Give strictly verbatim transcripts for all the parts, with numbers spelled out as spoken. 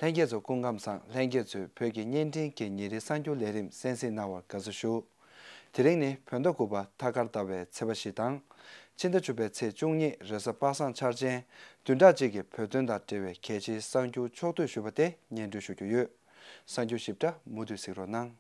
ལྷན་རྒྱས་ཚོ་སྐུ་ཁམས་བཟང་། ལྷན་རྒྱས་ཚོས་བོད་ཀྱི་བརྙན་འཕྲིན་གྱི་ཉིན་རེའི་གསར་འགྱུར་ལས་རིམ་གསན་གཟིགས་གནང་བར་དགའ་བསུ་ཞུ། དེ་རིང་ནི་བོད་ཟླ་དགུ་པ་ཐ་སྐར་ཟླ་བའི་ཚེས་པ་བཞི་དང་། ཕྱི་ཟླ་བཅུ་པའི་ཚེས་བཅུ་གཉིས་རེས་གཟའ་པ་སངས་འཆར་ཅན། བདུན་ཕྲག་གཅིག་གི་བོད་དོན་དང་འབྲེལ་བའི་གལ་ཆེའི་གསར་འགྱུར་ཕྱོགས་བསྡུས་ཞུས་པ་དེ་སྙན་སྒྲོན་ཞུ་རྒྱུ་ཡོད། གསར་འགྱུར་ཞིབ་ཕྲ་མུ་མཐུད་གཟིགས་རོགས་གནང་།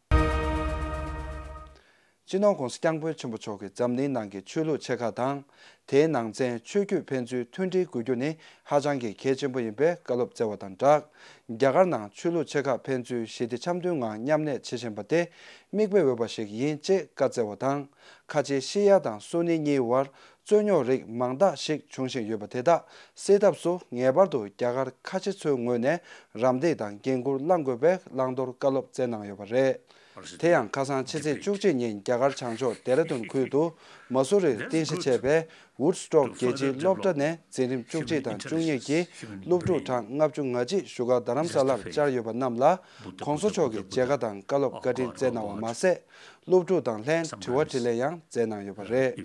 སྤྱི་ནོར་༧གོང་ས་༧སྐྱབས་མགོན་ཆེན་པོ་མཆོག་གིས་འཛམ་གླིང་ནང་གི་ཆོས་ལུགས་ཆེ་ཁག་དང་། དེའི་ནང་ཚན་ཆོས་བརྒྱུད་ཕན་ཚུན་མཐུན་སྒྲིལ་དགོས་རྒྱུ་ནི་ཧ་ཅང་གི་གལ་ཆེན་པོ་ཡིན་པའི་བཀའ་སློབ་སྩལ་བ་དང་སྦྲགས། རྒྱ་གར་ནང་ཆོས་ལུགས་ཆེ་ཁག་ཕན་ཚུན་ཞི་བདེ་འཆམ་མཐུན་ངང་མཉམ་གནས་བྱེད་བཞིན་པ་དེ་མིག་དཔེ་འོས་པ་ཞིག་ཡིན་ཅེས་བཀའ་སྩལ་བ་དང་། ཁ་ཆེ་ཤི་ཡ་དང་སུ་ནི་གཉིས་བར་རྩོད་རྙོག་རིགས་མང་དག་ཞིག་འབྱུང་བཞིན་ཡོད་པ་དེ་དག་སེལ་ཐབས་སུ་ངེས་པར་དུ་རྒྱ་གར་ཁ་ཆེ་ཚོའི་ངོས་ནས་རམ་འདེགས་དང་འགན་འཁུར་བླང་དགོས་པའི་བླང་དོར་བཀའ་སློབ་སྩལ་གནང་ཡོད་པ་རེད། དེ་ཡང་ཁ་སང་ཕྱི་ཚེས་བཅུ་གཅིག་ཉིན་རྒྱ་གར་བྱང་ཕྱོགས་ལྡེ་ར་ལྡུན་ཁུལ་དུ་མ་སུ་རིར་རྟེན་གཞི་བྱས་པའི་Woodstock་རྒྱལ་སྤྱིའི་སློབ་གྲྭ་ནས་འཛིན་རིམ་བཅུ་གཅིག་དང་བཅུ་གཉིས་ཀྱི་སློབ་ཕྲུག་གྲངས་ལྔ་བཅུ་ང་གཅིག་བཞུགས་སྒར་རྡ་རམ་ས་ལར་བཅར་ཡོད་པ་རྣམས་ལ་༧གོང་ས་མཆོག་གི་མཇལ་ཁ་དང་བཀའ་སློབ་བཀའ་དྲིན་སྩལ་གནང་བ་མ་ཟད། སློབ་ཕྲུག་དང་ལྷན་དྲི་བ་དྲིས་ལན་ཡང་མཛད་གནང་ཡོད་པ་རེད།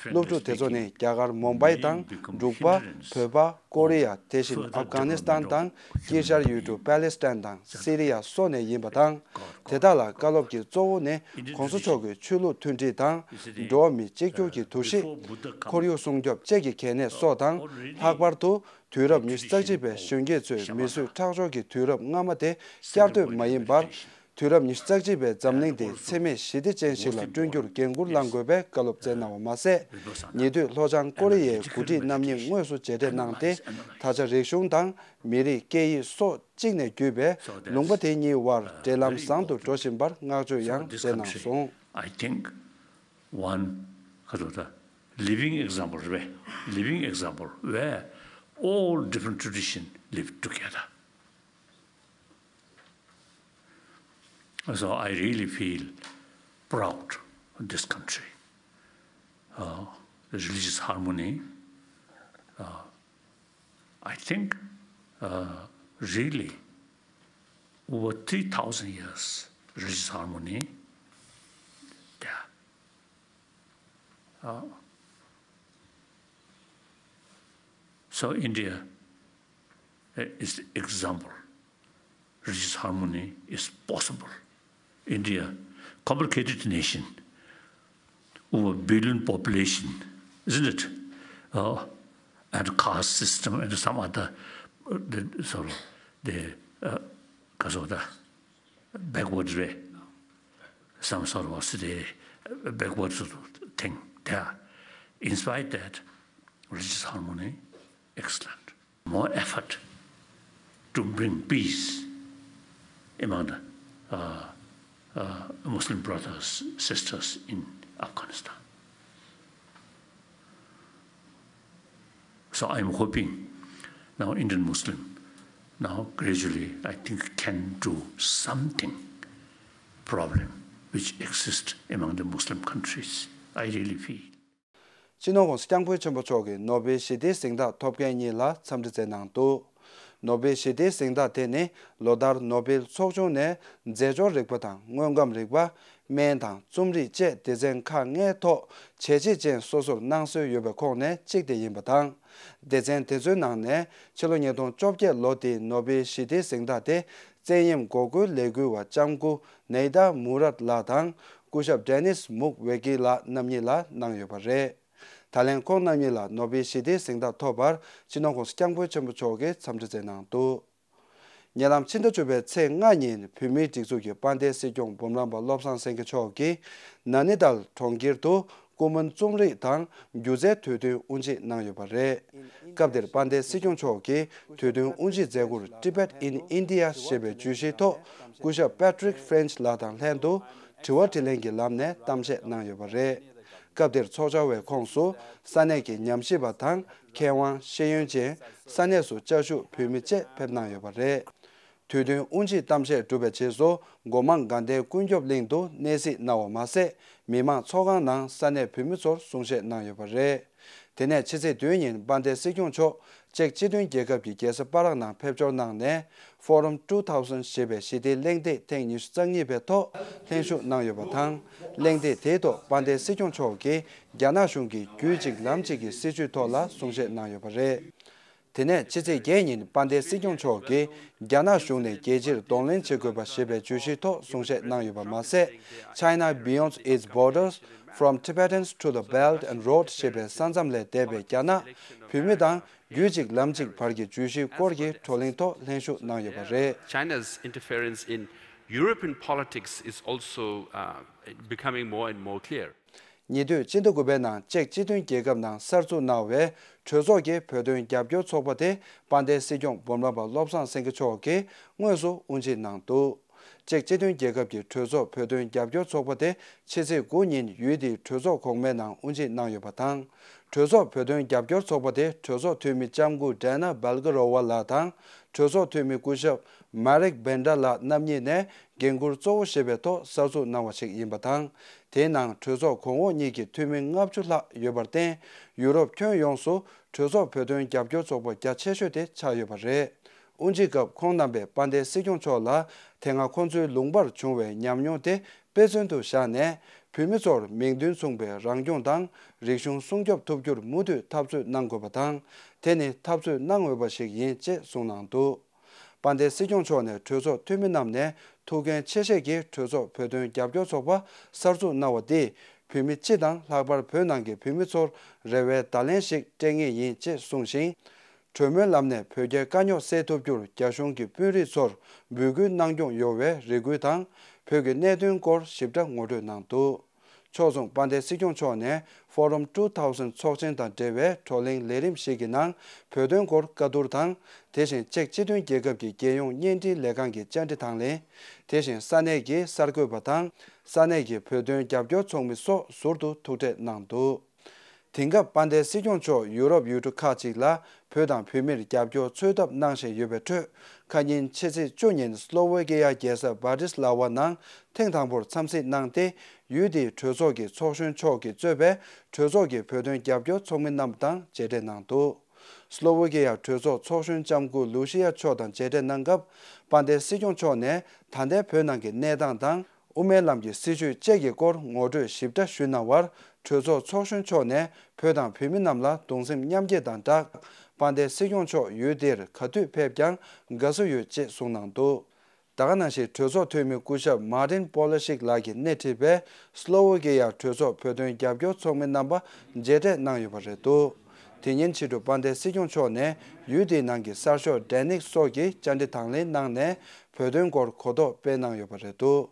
སློབ་ཕྲུག་དེ་ཚོ་ནི་རྒྱ་གར་མུམ་བྷའི་དང་འབྲུག་པ། བོད་པ། ཀོ་རི་ཡ། དེ་བཞིན་ཨབ་གྷ་ནི་སི་ཐན་དང་དཀྱིལ་ཤར་ཡུལ་གྲུ་པ་ལེ་སི་ཐན་དང་སི་རི་ཡ་སོགས་ནས་ཡིན་པ་དང་། དེ་དག་ལ་བཀའ་སློབ་ཀྱི་གཙོ་བོ་ནི་༧གོང་ས་མཆོག་གི་ཆོས་ལུགས་མཐུན་སྒྲིལ་དང་། འགྲོ་བ་མི་གཅིག་གྱུར་གྱི་འདུ་ཤེས། ཁོར་ཡུག་སྲུང་སྐྱོབ་བཅས་ཀྱི་གལ་གནད་སོགས་དང་། ལྷག་པར་དུ་དུས་རབས་ཉི་ཤུ་རྩ་གཅིག་པའི་གཞོན་སྐྱེས་ཚོས་མི་གསོད་ཁྲག་སྦྱོར་གྱི་དུས་རབས་སྔ་མ་དེ་བསྐྱར་ཟློས་མ་ཡིན་པར། དུས་རབས་ཉི་ཤུ་རྩ་གཅིག་པའི་འཛམ་གླིང་འདི་འཚེ་མེད་ཞི་བདེ་ཅན་ཞིག་ལ་བསྐྲུན་རྒྱུར་འགན་འཁུར་བླང་དགོས་པའི་བཀའ་སློབ་སྩལ་གནང་བ་མ་ཟད། ཉེ་དུས་ལྷོ་བྱང་ཀོ་རི་ཡའི་འགོ་ཁྲིད་རྣམ་གཉིས་དངོས་སུ་མཇལ་འཕྲད་གནང་སྟེ། ད་ཆ་རིག་གཞུང་དང་མི་རིགས་སྐད་ཡིག་སོགས་གཅིག་ནས་བརྒྱུད་པའི་ལུང་པ་དེ་གཉིས་དབར་འབྲེལ་ལམ་བཟང་དུ་འགྲོ་བཞིན་པར་བསྔགས་བརྗོད་ཡང་མཛད་གནང་སོང་། I think one, ག་ཚོད་ད། Living example རེད་པས། Living example where all different tradition live together. So I really feel proud of this country. Uh, the religious harmony, uh, I think, uh, really over three thousand years religious harmony. Yeah. Uh, so India, uh, is the example. Religious harmony is possible. India, complicated nation, over billion population, isn't it? Uh, and caste system and some other, uh, the, sort of, the, uh, က sort of backward way, some sort of, say, backward sort of thing there. In spite that, religious harmony, excellent. More effort to bring peace among the, uh, uh, Muslim brothers, sisters in Afghanistan. So I'm hoping now Indian Muslim now gradually, I think, can do something problem which exists among the Muslim countries. I really feel. སྤྱི་ནོར་༧གོང་ས་༧སྐྱབས་མགོན་ཆེན་པོ་མཆོག་གིས་ནོ་བེལ་ཞི་བདེའི་གཟེངས་རྟགས་ཐོབ་མཁན་གཉིས་ལ་འཚམས་འདྲི་མཛད་གནང་འདུག་ནོ་བེལ་ཞི་བདེའི་གཟེངས་རྟགས་དེ་ནི་ལོ་ལྟར་ནོ་བེལ་ཚོགས་ཆུང་ནས་རྫས་སྦྱོར་རིག་པ་དང་དངོས་ཁམས་རིག་པ། སྨན་དང་རྩོམ་རིག་བཅས་སྡེ་ཚན་ཁག་ལྔའི་ཐོག་བྱས་རྗེས་ཅན་སོ་སོར་གནང་སྲོལ་ཡོད་པའི་ཁོངས་ནས་གཅིག་དེ་ཡིན་པ་དང་། སྡེ་ཚན་དེ་ཚོའི་ནང་ནས་ཕྱི་ལོ་ཉིས་སྟོང་བཅོ་བརྒྱད་ལོ་དེའི་ནོ་བེལ་ཞི་བདེའི་གཟེངས་རྟགས་དེ་བཙན་གཡེམ་འགོག་རྒོལ་ལས་འགུལ་བ་ལྕམ་སྐུ་ནེ་ད་མུ་རད་ལགས་དང་སྐུ་ཞབས་ཌེ་ནིས་མུག་ཝེ་ཀི་ལགས་རྣམ་གཉིས་ལ་གནང་ཡོད་པ་རེད། ད་ལན་ཁོང་རྣམ་གཉིས་ལ་ནོ་བེལ་ཞི་བདེའི་གཟེངས་རྟགས་ཐོབ་པར་སྤྱི་ནོར་༧གོང་ས་༧སྐྱབས་མགོན་ཆེན་པོ་མཆོག་གིས་འཚམས་འདྲི་མཛད་གནང་འདུག་ཉེ་ལམ་ཕྱི་ཟླ་བཅུ་པའི་ཚེས་ལྔ་ཉིན་བོད་མིའི་སྒྲིག་འཛུགས་ཀྱི་དཔལ་ལྡན་སྲིད་སྐྱོང་འབུམ་རམས་པ་བློ་བཟང་སེང་གེ་མཆོག་གིས་ན་ནི་ཏཱལ་གྲོང་ཁྱེར་དུ་ཀུ་མུན་རྩོམ་རིག་དང་སྒྱུ་རྩལ་དུས་སྟོན་དབུ་འབྱེད་གནང་ཡོད་པ་རེད། སྐབས་དེར་དཔལ་ལྡན་སྲིད་སྐྱོང་མཆོག་གིས་དུས་སྟོན་དབུ་འབྱེད་མཛད་སྒོར་Tibet in India ཞེས་པའི་བརྗོད་གཞིའི་ཐོག་སྐུ་ཞབས་Patrick French ལགས་དང་ལྷན་དུ་དྲི་བ་དྲིས་ལན་གྱི་ལམ་ནས་གཏམ་བཤད་གནང་ཡོད་པ་རེད། སྐབས་དེར་ཚོགས་བཅར་བའི་ཁོངས་སུ་ས་གནས་ཀྱི་ཉམས་ཞིབ་པ་དང་མཁས་དབང་ཤེས་ཡོན་ཅན། ས་གནས་སུ་བཅའ་བཞུགས་བོད་མི་བཅས་ཕེབས་གནང་ཡོད་པ་རེད། དུས་སྟོན་དབུ་འབྱེད་གཏམ་བཤད་གྲུབ་པའི་རྗེས་སུ་སྒོ་མང་དགའ་ལྡན་ཀུན་ཁྱབ་གླིང་དུ་གནས་གཟིགས་གནང་བ་མ་ཟད། མི་མང་ཚོགས་ཁང་ནང་ས་གནས་བོད་མི་ཚོར་གསུང་བཤད་གནང་ཡོད་པ་རེད། དེ་ནས་ཕྱི་ཚེས་བདུན་ཉིན་དཔལ་ལྡན་སྲིད་སྐྱོང་མཆོག་ཅེཀ་སྤྱི་མཐུན་རྒྱལ་ཁབ་ཀྱི་རྒྱལ་ས་པ་རག་ནང་ཕེབས་འབྱོར་གནང་ནས། Forum two thousand ཞེས་པའི་ཞི་བདེའི་གླེང་སྟེགས་ཐེངས་ཉི་ཤུ་རྩ་གཉིས་པའི་ཐོག་ལྷན་ཞུགས་གནང་ཡོད་པ་དང་། གླེང་སྟེགས་དེའི་ཐོག་དཔལ་ལྡན་སྲིད་སྐྱོང་མཆོག་གིས་རྒྱ་ནག་གཞུང་གི་རྒྱུད་གཅིག་ལམ་གཅིག་གི་སྲིད་བྱུས་ཐོག་ལ་གསུང་བཤད་གནང་ཡོད་པ་རེད། དེ་ནས་ཕྱི་ཚེས་བརྒྱད་ཉིན་དཔལ་ལྡན་སྲིད་སྐྱོང་མཆོག་གིས་རྒྱ་ནག་གཞུང་ནས་རྒྱལ་སྤྱིར་གདོང་ལེན་བྱེད་དགོས་པ་ཞེས་པའི་བརྗོད་གཞིའི་ཐོག་གསུང་བཤད་གནང་ཡོད་པ་མ་ཟད། China Beyond Its Borders, From Tibetans to the Belt and Road ཞེས་པའི་ས་མཚམས་ལས་འདས་པའི་རྒྱ་ནག་བོད་མི་དང་རྒྱུད་གཅིག་ལམ་གཅིག་བར་གྱི་བརྗོད་གཞིའི་སྐོར་གྱི་བགྲོ་གླེང་ཐོག་ལྷན་ཞུགས་གནང་ཡོད་པ་རེད། China's interference in European politics is also uh, becoming more and more clear. ཉེ་དུས་སྤྱི་ཟླ་དགུ་པའི་ནང་ཅེཀ་སྤྱི་མཐུན་རྒྱལ་ཁབ་ནང་གསར་འཛུགས་གནང་བའི་གྲོས་ཚོགས་ཀྱི་བོད་དོན་རྒྱབ་སྐྱོར་ཚོགས་པ་དེ་དཔལ་ལྡན་སྲིད་སྐྱོང་འབུམ་རམས་པ་བློ་བཟང་སེང་གེ་མཆོག་གིས་དངོས་སུ་དབུ་འབྱེད་གནང་འདུག་ཅེཀ་སྤྱི་མཐུན་རྒྱལ་ཁབ་ཀྱི་གྲོས་ཚོགས་བོད་དོན་རྒྱབ་སྐྱོར་ཚོགས་པ་དེ་ཕྱི་ཚེས་དགུ་ཉིན་ཡུལ་དེའི་གྲོས་ཚོགས་གོང་མའི་ནང་དབུ་འབྱེད་གནང་ཡོད་པ་དང་། གྲོས་ཚོགས་བོད་དོན་རྒྱབ་སྐྱོར་ཚོགས་པ་དེ་གྲོས་ཚོགས་འཐུས་མི་ལྕམ་སྐུ་Dana Belgorova ལགས་དང་གྲོས་ཚོགས་འཐུས་མི་སྐུ་ཞབས་Marek Bendra ལགས་རྣམ་གཉིས་ནས་འགན་འཁུར་གཙོ་བོ་བཞེས་པའི་ཐོག་གསར་འཛུགས་གནང་བ་ཞིག་ཡིན་པ་དང་། དེའི་ནང་གྲོས་ཚོགས་གོང་འོག་གཉིས་ཀྱི་འཐུས་མི་ལྔ་བཅུ་ལྷག་ཡོད་པར་བརྟེན། ཡུ་རོབ་ཁྱོན་ཡོངས་སུ་གྲོས་ཚོགས་བོད་དོན་རྒྱབ་སྐྱོར་ཚོགས་པ་རྒྱ་ཆེ་ཤོས་དེ་ཆགས་ཡོད་པ་རེད། དབུ་འབྱེད་སྐབས་ཁོང་རྣམ་པས་དཔལ་ལྡན་སྲིད་སྐྱོང་མཆོག་ལ་དེ་སྔ་ཁོང་ཚོའི་ལུང་པར་བྱུང་བའི་ཉམས་མྱོང་དེ་དཔེ་མཚོན་དུ་བཞག་ནས། བོད་མི་ཚོར་མིང་དོན་མཚུངས་པའི་རང་སྐྱོང་དང་རིག་གཞུང་སྲུང་སྐྱོབ་ཐུབ་རྒྱུར་མུ་མཐུད་འཐབ་རྩོད་གནང་དགོས་པ་དང་། དེ་ནི་འཐབ་རྩོད་གནང་འོས་པ་ཞིག་ཡིན་ཅེས་གསུངས་གནང་འདུག་དཔལ་ལྡན་སྲིད་སྐྱོང་མཆོག་ནས་གྲོས་ཚོགས་འཐུས་མི་རྣམས་ནས་ཐུགས་འགན་ཆེ་བཞེས་ཀྱིས་གྲོས་ཚོགས་བོད་དོན་རྒྱབ་སྐྱོར་ཚོགས་པ་གསར་འཛུགས་གནང་བ་འདིས་བོད་མི་སྤྱི་དང་ལྷག་པར་བོད་ནང་གི་བོད་མི་ཚོར་རེ་བའི་བརྡ་ལན་ཞིག་སྤྲད་ངེས་ཡིན་ཅེས་གསུངས་ཤིང་། གྲོས་མོལ་ལམ་ནས་བོད་རྒྱའི་དཀའ་རྙོག་སེལ་ཐུབ་རྒྱུར་རྒྱ་གཞུང་གི་དཔོན་རིགས་ཚོར་འབོད་སྐུལ་གནང་སྐྱོང་ཡོང་བའི་རེ་སྐུལ་དང་། བོད་ཀྱི་གནད་དོན་སྐོར་ཞིབ་ཕྲ་ངོ་སྤྲོད་གནང་འདུག་ཕྱོགས་མཚུངས་དཔལ་ལྡན་སྲིད་སྐྱོང་མཆོག་ནས་Forum two thousand ཚོགས་ཆེན་དང་འབྲེལ་བའི་བགྲོ་གླེང་ལས་རིམ་ཞིག་གི་ནང་བོད་དོན་སྐོར་བཀའ་བསྡུར་དང་། དེ་བཞིན་ཅེཀ་སྤྱི་མཐུན་རྒྱལ་ཁབ་ཀྱི་རྒྱལ་ཡོངས་བརྙན་འཕྲིན་ལས་ཁང་གི་བཅར་འདྲི་དང་ལེན། དེ་བཞིན་ས་གནས་ཀྱི་གསར་འགོད་པ་དང་། ས་གནས་ཀྱི་བོད་དོན་རྒྱབ་སྐྱོར་ཚོགས་མི་སོགས་ཟུར་དུ་ཐུག་འཕྲད་གནང་འདུག་དེང་སྐབས་དཔལ་ལྡན་སྲིད་སྐྱོང་མཆོག་ཡུ་རོབ་ཡུལ་གྲུ་ཁག་ཅིག་ལ་བོད་དང་བོད་མིར་རྒྱབ་སྐྱོར་འཚོལ་ཐབས་གནང་བཞིན་ཡོད་པའི་ཁྲོད། ཁ་ཉིན་ཕྱི་ཚེས་བཅུ་ཉིན་སློ་ཝེ་ཀེ་ཡ་རྒྱལ་ས་བྷ་ཏིས་ལ་ཝ་ནང་ཐེངས་དང་པོར་འཚམས་གཟིགས་གནང་སྟེ། ཡུལ་དེའི་གྲོས་ཚོགས་ཀྱི་ཚོགས་གཞོན་མཆོག་གིས་གཙོས་པའི་གྲོས་ཚོགས་ཀྱི་བོད་དོན་རྒྱབ་སྐྱོར་ཚོགས་མི་རྣམས་དང་མཇལ་འཕྲད་གནང་འདུག་སློ་ཝེ་ཀེ་ཡ་གྲོས་ཚོགས་ཚོགས་གཞོན་ལྕམ་སྐུ་ལུ་ཤི་ཡ་མཆོག་དང་མཇལ་འཕྲད་གནང་སྐབས། དཔལ་ལྡན་སྲིད་སྐྱོང་མཆོག་ནས་ད་ལྟའི་བོད་ནང་གི་གནས་སྟངས་དང་། དབུ་མའི་ལམ་གྱི་སྲིད་བྱུས་བཅས་ཀྱི་སྐོར་ངོ་སྤྲོད་ཞིབ་ཕྲ་ཞུས་གནང་བར། གྲོས་ཚོགས་ཚོགས་གཞོན་མཆོག་ནས་བོད་དང་བོད་མི་རྣམས་ལ་གདུང་སེམས་མཉམ་སྐྱེད་དང་སྦྲགས། དཔལ་ལྡན་སྲིད་སྐྱོང་མཆོག་ཡུལ་འདིར་ག་དུས་ཕེབས་ཀྱང་དགའ་བསུ་ཡོད་ཅེས་གསུངས་གནང་འདུག་ད་ག་ནང་བཞིན་གྲོས་ཚོགས་འཐུས་མི་སྐུ་ཞབས་མཱ་ཏིན་པོ་ལ་ཤིག་ལགས་ཀྱིས་སྣེ་ཁྲིད་པའི་སློ་ཝེ་ཀེ་ཡ་གྲོས་ཚོགས་བོད་དོན་རྒྱབ་སྐྱོར་ཚོགས་མི་རྣམ་པ་མཇལ་འཕྲད་གནང་ཡོད་པ་རེད་འདུག་དེ་ཉིན་ཕྱི་དྲོ་དཔལ་ལྡན་སྲིད་སྐྱོང་མཆོག་ནས་ཡུལ་དེའི་ནང་གི་གསར་ཤོག་ཌེ་ནིག་སོགས་ཀྱི་བཅར་འདྲི་དང་ལེན་གནང་ནས་བོད་དོན་སྐོར་གོ་རྟོགས་སྤེལ་གནང་ཡོད་པ་རེད་འདུག་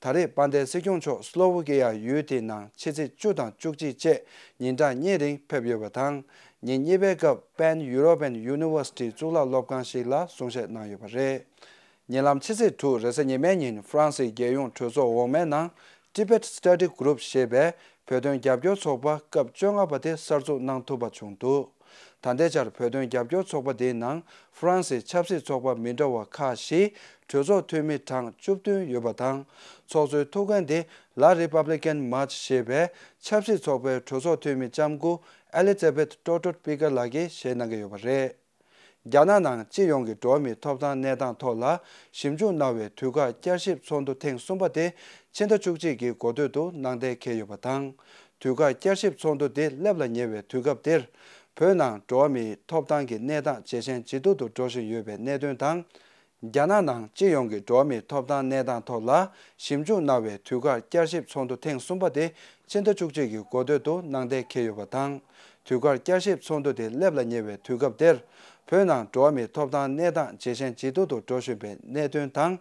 ད་རེས་དཔལ་ལྡན་སྲིད་སྐྱོང་མཆོག་སློ་ཝེ་ཀེ་ཡ་ཡུལ་དེའི་ནང་ཕྱི་ཚེས་བཅུ་དང་བཅུ་གཅིག་བཅས་ཉིན་གྲངས་གཉིས་རིང་ཕེབས་ཡོད་པ་དང་། ཉིན་གཉིས་པའི་སྐབས་Pan European University གཙུག་ལག་སློབ་ཁང་ཞིག་ལ་གསུང་བཤད་གནང་ཡོད་པ་རེད། ཉེ་ལམ་ཕྱི་ཚེས་དྲུག་རེས་གཟའ་ཉི་མའི་ཉིན་ཧྥ་རན་སིའི་རྒྱལ་ཡོངས་གྲོས་ཚོགས་འོག་མའི་ནང་Tibet Study Group ཞེས་པའི་བོད་དོན་རྒྱབ་སྐྱོར་ཚོགས་པ་སྐབས་བཅོ་ལྔ་པ་དེ་གསར་འཛུགས་གནང་ཐུབ་པ་བྱུང་འདུག་ད་ལྟའི་ཆར་བོད་དོན་རྒྱབ་སྐྱོར་ཚོགས་པ་འདིའི་ནང་ཧྥ་རན་སིའི་ཆབ་སྲིད་ཚོགས་པ་མི་འདྲ་བ་ཁག་བཞིའི་གྲོས་ཚོགས་འཐུས་མི་གྲངས་བཅུ་བདུན་ཡོད་པ་དང་། ཚོགས་གཙོའི་ཐུགས་འགན་དེ་La Republican March ཞེས་པའི་ཆབ་སྲིད་ཚོགས་པའི་གྲོས་ཚོགས་འཐུས་མི་ལྕམ་སྐུ་Elizabeth Totot Picker ལགས་ཀྱིས་བཞེས་གནང་གི་ཡོད་པ་རེད། རྒྱ་ནག་ནང་སྤྱི་ཡོངས་ཀྱི་འགྲོ་བ་མིའི་ཐོབ་ཐང་གནས་སྟངས་ཐོག་ལ་ཞིབ་འཇུག་གནང་བའི་དུས་བཀག་བསྐྱར་ཞིབ་ཚོགས་འདུ་ཐེངས་གསུམ་པ་དེ་ཕྱི་ཟླ་བཅུ་གཅིག་གི་འགོ་སྟོད་དུ་གནང་གཏན་འཁེལ་ཡོད་པ་དང་། དུས་བཀག་བསྐྱར་ཞིབ་ཚོགས་འདུ་དེ་སླེབས་ལ་ཉེ་བའི་དུས་སྐབས་འདིར། བོད་ནང་འགྲོ་བ་མིའི་ཐོབ་ཐང་གི་གནས་སྟངས་ཇེ་ཞན་ཇེ་སྡུག་ཏུ་འགྲོ་བཞིན་ཡོད་པའི་གནད་དོན་དང་། རྒྱ་ནག་ནང་སྤྱི་ཡོངས་ཀྱི་འགྲོ་བ་མིའི་ཐོབ་ཐང་གནས་སྟངས་ཐོག་ལ་ཞིབ་འཇུག་གནང་བའི་དུས་བཀག་བསྐྱར་ཞིབ་ཚོགས་འདུ་ཐེངས་གསུམ་པ་དེ་ཕྱི་ཟླ་བཅུ་གཅིག་གི་འགོ་སྟོད་དུ་གནང་གཏན་འཁེལ་ཡོད་པ་དང་། དུས་བཀག་བསྐྱར་ཞིབ་ཚོགས་འདུ་དེ་སླེབས་ལ་ཉེ་བའི་དུས་སྐབས་དེར། བོད་ནང་འགྲོ་བ་མིའི་ཐོབ་ཐང་གནས་སྟངས་ཇེ་ཞན་ཇེ་སྡུག་ཏུ་འགྲོ་བཞིན་པའི་གནད་དོན་དང་།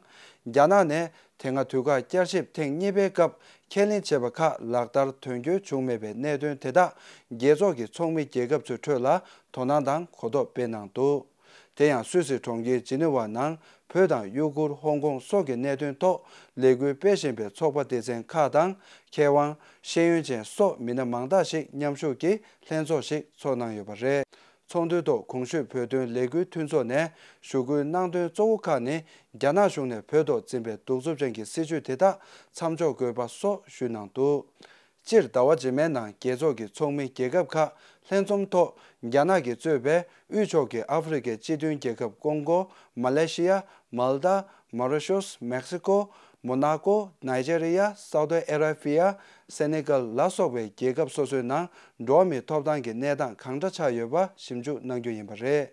རྒྱ་ནག་ནས་དེ་སྔ་དུས་བཀག་བསྐྱར་ཞིབ་ཐེངས་གཉིས་པའི་སྐབས་ཁས་ལེན་བྱས་པ་ཁག་ལག་བསྟར་དོན་འཁྱོལ་བྱུང་མེད་པའི་གནད་དོན་དེ་དག་རྒྱལ་ཚོགས་ཀྱི་ཚོགས་མི་རྒྱལ་ཁབ་ཚོའི་ཁྲོད་ལ་དོ་སྣང་དང་གོ་རྟོགས་སྤེལ་གནང་འདུག་དེ་ཡང་སུད་སི་གྲོང་ཁྱེར་ཇི་ནི་ཝ་ནང་བོད་དང་ཡུ་གུར། ཧོང་ཀོང་སོགས་ཀྱི་གནད་དོན་ཐོག་ལས་འགུལ་སྤེལ་བཞིན་པའི་ཚོགས་པ་སྡེ་ཚན་ཁག་དང་། མཁས་དབང་། ཤེས་ཡོན་ཅན་སོགས་མི་སྣ་མང་དག་ཞིག་མཉམ་ཞུགས་ཀྱིས་ལྷན་ཚོགས་ཤིག་ཚོགས་གནང་ཡོད་པ་རེད། ཚོགས་འདུའི་ཐོག་གོང་ཞུས་བོད་དོན་ལས་འགུལ་མཐུན་ཚོགས་ནས་ཞུ་སྐུལ་གནང་དོན་གཙོ་བོ་ཁག་ནི། རྒྱ་ནག་གཞུང་ནས་བོད་ཐོག་འཛིན་པའི་གདུག་རྩུབ་ཅན་གྱི་སྲིད་བྱུས་དེ་དག་མཚམས་འཇོག་དགོས་པ་སོགས་ཞུས་གནང་འདུག་སྤྱིར་ཟླ་བ་རྗེས་མའི་ནང་རྒྱལ་ཚོགས་ཀྱི་ཚོགས་མི་རྒྱལ་ཁབ་ཁག་ལྷན་འཛོམས་ཐོག་རྒྱ་ནག་གིས་གཙོས་པའི་དབུས་ཕྱོགས་ཀྱི་ཨ་ཧྥེ་རི་ཁའི་སྤྱི་མཐུན་རྒྱལ་ཁབ་ཀོང་ཀོ། མ་ལེ་ཤི་ཡ། མལ་ད། མོ་རི་ཤོས། མེག་སི་ཀོ། མོ་ན་ཀོ། ནཱི་ཇེ་རི་ཡ། སའུ་ཏི་ཨེ་ར་བྷི་ཡ། སེ་ནེ་གལ་ལ་སོགས་པའི་རྒྱལ་ཁབ་སོ་སོའི་ནང་འགྲོ་བ་མིའི་ཐོབ་ཐང་གི་གནས་སྟངས་གང་འདྲ་ཆགས་ཡོད་པ་ཞིབ་འཇུག་གནང་རྒྱུ་ཡིན་པ་རེད།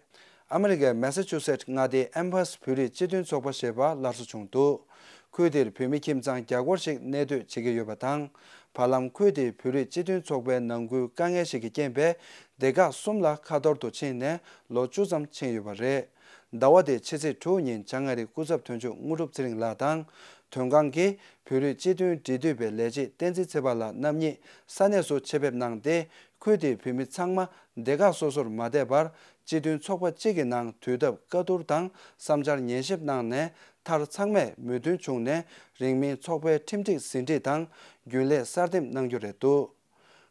ཨ་མི་རི་ཀའི་མེ་ས་ཆུ་སེད་མངའ་སྡེའི་ཨེམ་ཕ་སི་བོད་རིགས་སྤྱི་མཐུན་ཚོགས་པ་ཞེས་པ་སླར་གསོ་བྱུང་འདུག་ཁུལ་དེར་བོད་མི་ཁྱིམ་ཚང་བརྒྱ་སྐོར་ཞིག་གནས་སྡོད་བྱེད་ཀྱི་ཡོད་པ་དང་། བར་ལམ་ཁུལ་དེའི་བོད་རིགས་སྤྱི་མཐུན་ཚོགས་པའི་ནང་ཁུལ་དཀའ་ངལ་ཞིག་གི་རྐྱེན་པས། སྡེ་ཁག་གསུམ་ལ་ཁ་ཐོར་དུ་ཕྱིན་ནས་ལོ་བཅུ་ཙམ་ཕྱིན་ཡོད་པ་རེད། ཟླ་བ་འདིའི་ཕྱི་ཚེས་དྲུག་ཉིན་བྱང་ཨ་རིའི་སྐུ་ཚབ་དོན་གཅོད་དངོས་གྲུབ་ཚེ་རིང་ལགས་དང་། དོན་ཁང་གི་བོད་རིགས་སྤྱི་མཐུན་འབྲེལ་མཐུད་པའི་ལས་བྱེད་བསྟན་འཛིན་ཚེ་དཔལ་ལགས་རྣམ་གཉིས་ས་གནས་སུ་ཆེད་ཕེབས་གནང་སྟེ། ཁུལ་དེའི་བོད་མི་ཚང་མ་སྡེ་ཁག་སོ་སོར་མ་བསྡད་པར། སྤྱི་མཐུན་ཚོགས་པ་གཅིག་གི་ནང་འདུས་ཐབས་བཀའ་བསྡུར་དང་བསམ་འཆར་ཉན་ཞིབ་གནང་ནས། མཐར་ཚང་མས་མོས་མཐུན་བྱུང་ནས། རིང་མིན་ཚོགས་པའི་ཁྲིམས་སྒྲིག་ཟིན་བྲིས་དང་རྒྱུན་ལས་གསར་འདེམས་གནང་རྒྱུ་རེད་འདུག་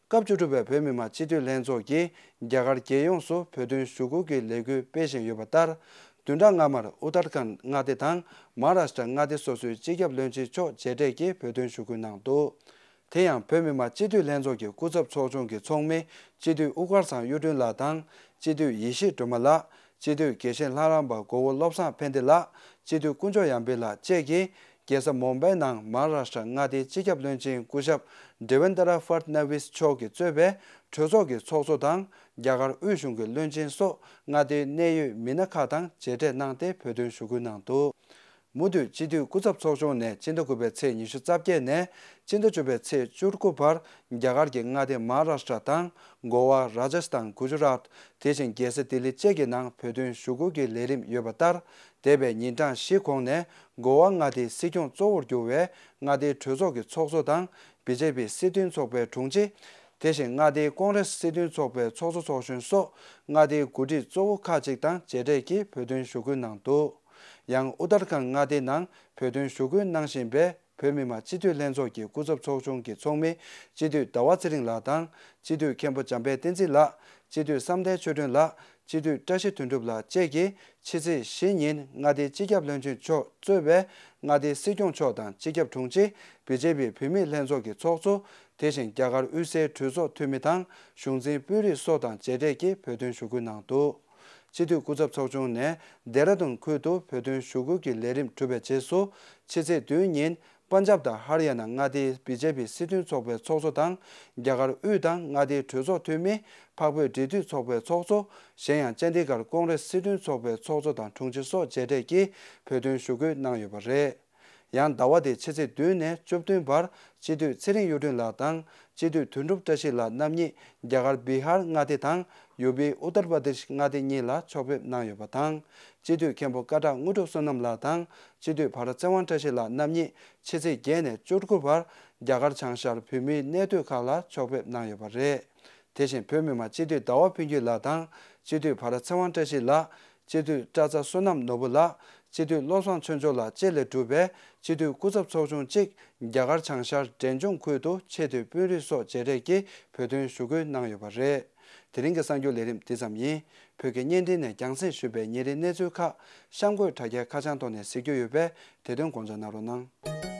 སྐབས་བཅུ་དྲུག་པའི་བོད་མི་མང་སྤྱི་འཐུས་ལྷན་ཚོགས་ཀྱིས་རྒྱ་གར་རྒྱལ་ཡོངས་སུ་བོད་དོན་ཞུ་སྐུལ་གྱི་ལས་འགུལ་སྤེལ་བཞིན་ཡོད་པ་ལྟར། བདུན་ཕྲག་སྔ་མར་ཨུ་ཏར་ཁཱན་མངའ་སྡེ་དང་མ་ཧཱ་རཱ་ཤི་ཏྲ་མངའ་སྡེ་སོ་སོའི་སྤྱི་ཁྱབ་བློན་ཆེན་མཆོག་མཇལ་འཕྲད་ཀྱིས་བོད་དོན་ཞུ་སྐུལ་གནང་འདུག་དེ་ཡང་བོད་མི་མང་སྤྱི་འཐུས་ལྷན་ཚོགས་ཀྱི་སྐུ་ཚབ་ཚོགས་ཆུང་གི་ཚོགས་མི་སྤྱི་འཐུས་དབུ་དཀར་ཚང་གཡུ་སྒྲོན་ལགས་དང་། སྤྱི་འཐུས་ཡེ་ཤེས་སྒྲོལ་མ་ལགས། སྤྱི་འཐུས་དགེ་བཤེས་ལྷ་རམས་པ་མགོ་བོ་བློ་བཟང་ཕན་བདེ་ལགས། སྤྱི་འཐུས་དཀོན་མཆོག་ཡར་འཕེལ་ལགས་བཅས་ཀྱིས། རྒྱལ་ས་མུམ་བྷའི་ནང་མ་ཧཱ་རཱ་ཤི་ཏྲ་མངའ་སྡེའི་སྤྱི་ཁྱབ་བློན་ཆེན་སྐུ་ཞབས་ཌེ་ཝེན་དྲ་ཕར་ནཱ་ཝིས་མཆོག་གིས་གཙོས་པའི་གྲོས་ཚོགས་ཀྱི་ཚོགས་གཙོ་དང་། རྒྱ་གར་དབུས་གཞུང་གི་བློན་ཆེན་སོགས་མངའ་སྡེའི་གནད་ཡོད་མི་སྣ་ཁག་དང་མཇལ་འཕྲད་གནང་སྟེ་བོད་དོན་ཞུ་སྐུལ་གནང་འདུག་མུ་མཐུད་སྤྱི་འཐུས་སྐུ་ཚབ་ཚོགས་ཆུང་ནས་སྤྱི་ཟླ་དགུ་པའི་ཚེས་ཉི་ཤུ་རྩ་བརྒྱད་ནས་སྤྱི་ཟླ་བཅུ་པའི་ཚེས་བཅུ་དགུ་བར། རྒྱ་གར་གྱི་མངའ་སྡེ་མ་ཧཱ་རཱ་ཤི་ཏྲ་དང་། གོ་ཝ། རཱ་ཇ་སི་ཐན། གུ་ཇུ་རཱཏ། དེ་བཞིན་རྒྱལ་ས་ལྡི་ལི་བཅས་ཀྱི་ནང་བོད་དོན་ཞུ་སྐུལ་གྱི་ལས་རིམ་ཡོད་པ་ལྟར། འདས་པའི་ཉིན་གྲངས་བཞི་གོང་ནས་གོ་ཝ་མངའ་སྡེའི་སྲིད་སྐྱོང་གཙོ་བོར་གྱུར་བའི་མངའ་སྡེའི་གྲོས་ཚོགས་ཀྱི་ཚོགས་གཙོ་དང་། བི་ཇེ་པི་སྲིད་དོན་ཚོགས་པའི་དྲུང་ཆེ། དེ་བཞིན་མངའ་སྡེའི་ཀོང་རེ་སི་སྲིད་དོན་ཚོགས་པའི་ཚོགས་གཙོ་ཚོགས་གཞོན་སོགས་མངའ་སྡེའི་འགོ་ཁྲིད་གཙོ་བོ་ཁག་ཅིག་དང་མཇལ་འཕྲད་ཀྱིས་བོད་དོན་ཞུ་སྐུལ་གནང་འདུག་ཡང་ཨུ་ཏར་ཁཱན་མངའ་སྡེའི་ནང་བོད་དོན་ཞུ་སྐུལ་གནང་བཞིན་པའི་བོད་མི་མང་སྤྱི་འཐུས་ལྷན་ཚོགས་ཀྱི་སྐུ་ཚབ་ཚོགས་ཆུང་གི་ཚོགས་མི་སྤྱི་འཐུས་ཟླ་བ་ཚེ་རིང་ལགས་དང་། སྤྱི་འཐུས་མཁན་པོ་འཇམ་དཔལ་བསྟན་འཛིན་ལགས། སྤྱི་འཐུས་བསམ་གཏན་ཆོས་སྒྲོན་ལགས། སྤྱི་འཐུས་བཀྲ་ཤིས་དོན་གྲུབ་ལགས་བཅས་ཀྱིས་ཕྱི་ཚེས་བཞི་ཉིན་མངའ་སྡེའི་སྤྱི་ཁྱབ་བློན་ཆེན་མཆོག་གཙོས་པའི་མངའ་སྡེའི་སྲིད་སྐྱོང་མཆོག་དང་སྤྱི་ཁྱབ་དྲུང་ཆེ། བི་ཇེ་པི་བོད་མིའི་ལྷན་ཚོགས་ཀྱི་ཚོགས་གཙོ། དེ་བཞིན་རྒྱ་གར་དབུས་སའི་གྲོས་ཚོགས་འཐུས་མི་དང་གཞུང་འཛིན་དཔོན་རིགས་སོགས་དང་མཇལ་འཕྲད་ཀྱིས་བོད་དོན་ཞུ་སྐུལ་གནང་འདུག་སྤྱི་འཐུས་སྐུ་ཚབ་ཚོགས་ཆུང་ནས་ལྡེ་ར་ལྡུན་ཁུལ་དུ་བོད་དོན་ཞུ་སྐུལ་གྱི་ལས་རིམ་གྲུབ་པའི་རྗེས་སུ། ཕྱི་ཚེས་བདུན་ཉིན་པན་ཇབ་དང་ཧར་ཡ་ན་མངའ་སྡེའི་བི་ཇེ་པི་སྲིད་དོན་ཚོགས་པའི་ཚོགས་གཙོ་དང་། རྒྱ་གར་དབུས་དང་མངའ་སྡེའི་གྲོས་ཚོགས་འཐུས་མི། འཕགས་བོད་འབྲེལ་མཐུད་ཚོགས་པའི་ཚོགས་གཙོ། གཞན་ཡང་ཅན་དི་གྷར་ཀོང་རེ་སི་སྲིད་དོན་ཚོགས་པའི་ཚོགས་གཙོ་དང་དྲུང་ཆེ་སོགས་མཇལ་འཕྲད་ཀྱིས་བོད་དོན་ཞུ་སྐུལ་གནང་ཡོད་པ་རེད། ཡང་ཟླ་བ་འདིའི་ཕྱི་ཚེས་བདུན་ནས་བཅུ་བདུན་བར་སྤྱི་འཐུས་ཚེ་རིང་གཡུ་སྒྲོན་ལགས་དང་། སྤྱི་འཐུས་དོན་གྲུབ་བཀྲ་ཤིས་ལགས་རྣམ་གཉིས་རྒྱ་གར་བི་ཧར་མངའ་སྡེ་དང་ཡུ་པི་ཨུ་ཏར་པར་དེཤ་མངའ་སྡེ་གཉིས་ལ་ཕྱོགས་ཕེབས་གནང་ཡོད་པ་དང་། སྤྱི་འཐུས་མཁན་པོ་སྐད་གྲགས་དངོས་གྲུབ་བསོད་ནམས་ལགས་དང་། སྤྱི་འཐུས་བྷ་ར་ཚེ་དབང་བཀྲ་ཤིས་ལགས་རྣམ་གཉིས་ཕྱི་ཚེས་བརྒྱད་ནས་བཅུ་དགུ་བར་རྒྱ་གར་བྱང་ཤར་བོད་མིའི་གནས་སྡོད་ཁག་ལ་ཕྱོགས་ཕེབས་གནང་ཡོད་པ་རེད། དེ་བཞིན་བོད་མི་མང་སྤྱི་འཐུས་ཟླ་བ་ཕུན་སྐྱིད་ལགས་དང་། སྤྱི་འཐུས་བྷ་ར་ཚེ་དབང་བཀྲ་ཤིས་ལགས། སྤྱི་འཐུས་བཀྲ་ཚ་བསོད་ནམས་ནོར་བུ་ལགས། སྤྱི་འཐུས་བློ་བཟང་ཆོས་འབྱོར་ལགས་བཅས་ལས་གྲུབ་པའི་སྤྱི་འཐུས་སྐུ་ཚབ་ཚོགས་ཆུང་གཅིག་རྒྱ་གར་བྱང་ཤར་འབྲས་ལྗོངས་ཁུལ་དུ་ཆེས་མཐོའི་དཔོན་རིགས་སོགས་མཇལ་འཕྲད་ཀྱིས་བོད་དོན་ཞུ་སྐུལ་གནང་ཡོད་པ་རེད། དེ་རིང་གི་གསར་འགྱུར་ལས་རིམ་འདི་ཙམ་ཡིན། བོད་ཀྱི་བརྙན་འཕྲིན་ནས་རྒྱང་སྲིང་ཞུས་པའི་ཉིན་རེའི་གནས་ཚུལ་ཁག་གཤམ་འཁོད་དྲ་རྒྱའི་ཁ་བྱང་ཐོག་ནས་གཟིགས་རྒྱུ་ཡོད་པས། དེ་དོན་དགོངས་འཇགས་གནང་རོགས་གནང་།